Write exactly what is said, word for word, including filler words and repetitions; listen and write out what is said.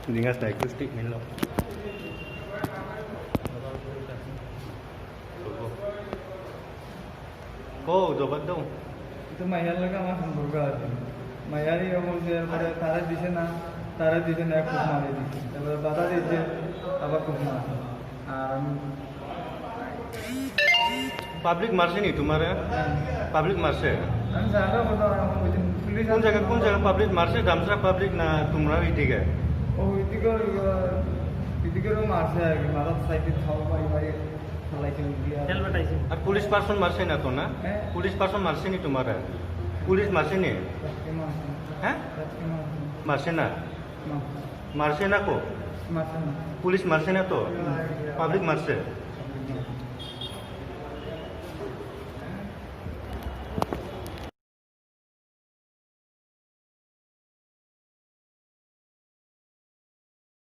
Dingas na ekku statement lo. Ko jawab dong. Itu mayar laga mas burga ati. Mayari omor je pare tara dise na, tara dise na kus mari dise. Tabare bata dise, aba kus mari. Ar Public marse ni tumare? Public marse? Ang sana ko to, ang ko din police. কোন জায়গা, কোন জায়গা পাবলিক মারছে? ডামসরা পাবলিক না তোমরা ওইদিকে? ও, ওইদিকে, ওইদিকে মারছে আর কি, মাথার সাইডে খাওয়া বাড়ি বাড়ি ফালাইছে ওইদিকে আর। Helmet আইছে। আর পুলিশ পার্সন মারছে না তো না? হ্যাঁ। পুলিশ পার্সন মারছে নি তোমারে? পুলিশ মারছে নি? রাত্রে মারছে। হ্যাঁ? রাত্রে মারছে। মারছে না? মারছে। মারছে না কো? মারছে না। পুলিশ মারছে না তো? না। পাবলিক মারছে?